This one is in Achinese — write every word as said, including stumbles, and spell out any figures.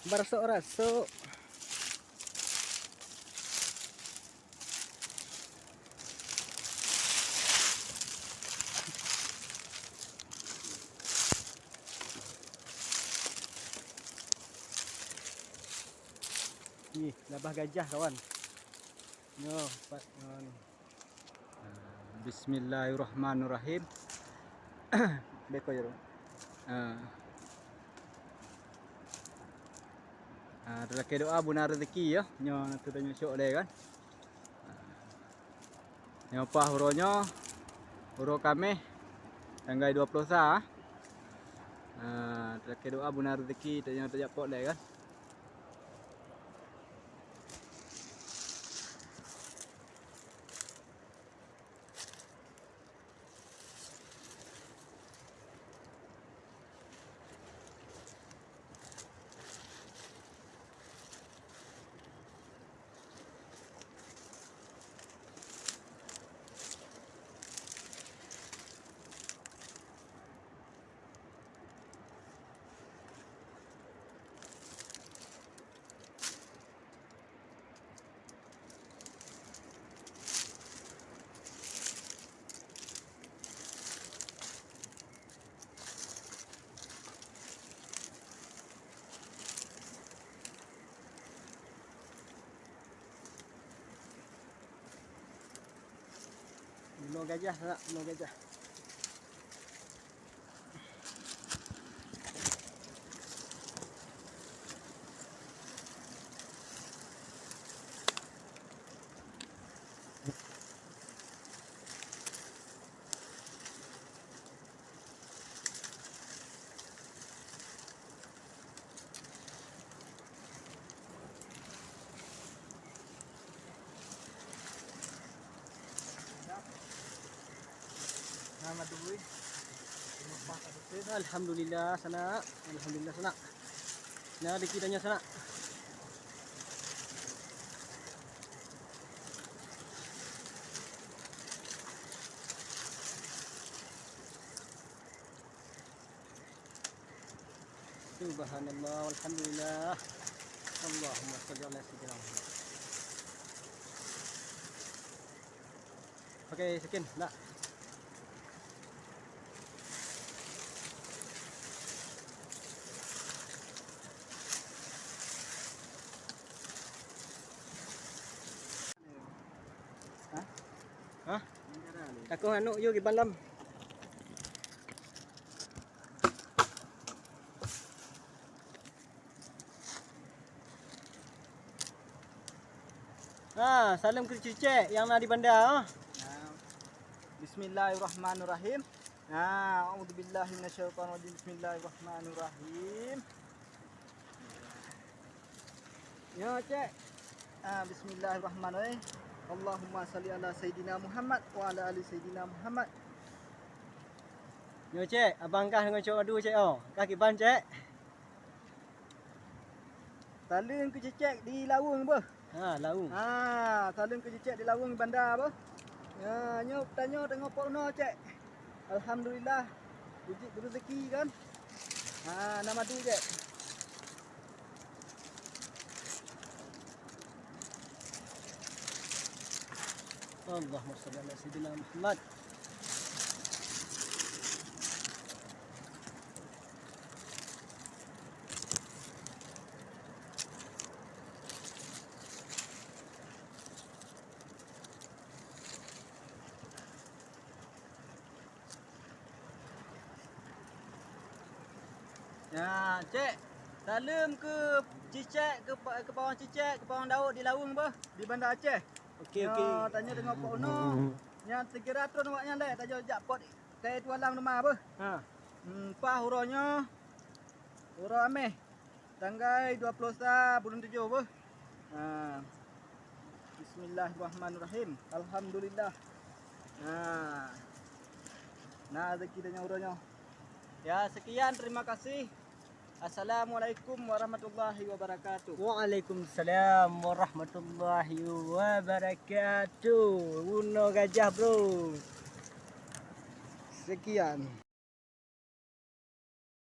Barasok-rasok. Ih, labah gajah, kawan. Nyoe, pat ngon. Bismillahirrahmanirrahim. Beko ya, Bang. Ah. Ah, talakée doa buna rezeki ya. Nyoe na teuh tanyoe syok lé kan. Nyoe paih uroe nyoe, uroe Kaméh, tanggai dua ploh sa. Ah, talakée doa buna rezeki, tanyoe tajak pot lé kan. Bunoe gajah, nak bunoe gajah. Alhamdulillah, sanak. Alhamdulillah, sanak. Nah, di kitanya, sanak. Subhanallah, walhamdulillah. Allahumma shalli ala sayyidina Muhammad. Pakai sekin, nak. Hah? Hah? Takoh aneuk yue kiban lam. Ha, saleuem keu cicék nyang na di banda, ha. Nah. Bismillahirrahmanirrahim. Nah, a'udzubillahi minasyaitonirrajim. Bismillahirrahmanirrahim. Nyoe, Cék. Ah, bismillahirrahmanirrahim. Allahumma shalli ala sayyidina Muhammad wa ala ali sayyidina Muhammad. Nyoe, Cék, abang kah deungon cok adu, Cék, oh. Kah kiban, Cék? Saleuem keu cicék di Laweueng beuh. Ha, Laweueng. Ha, saleuem keu cicék di Laweueng banda beuh. Ya, nyoe tanyoe teungoh pot unoe, Cék. Alhamdulillah. Uji rezeki kan. Ha, na madu, Cék. Allahumma shalli ala sayyidina Muhammad. Ya, Cék. Saleuem keu cicék, keu pa-, keu pawang cicék, keu pawang Daud di Laweueng beuh, di Banda Aceh. Oke, oke. Nyoe, tanyoe teungoh pot unoe. Nyan segera tron awak nyan lé, tanyoe jak pot kayèe tualang teuma beuh. Ha. Hmm, paih uroe nyoe, uroe Amèh, tanggai dua ploh sa buleuen tujoh beuh. Ha. Bismillahirrahmanirrahim. Alhamdulillah. Ha. Na rezeki tanyoe uroe nyoe. Ya, sekian, terima kasih. Assalamualaikum warahmatullahi wabarakatuh. Waalaikumsalam warahmatullahi wabarakatuh. Unoe gajah, bro. Sekian.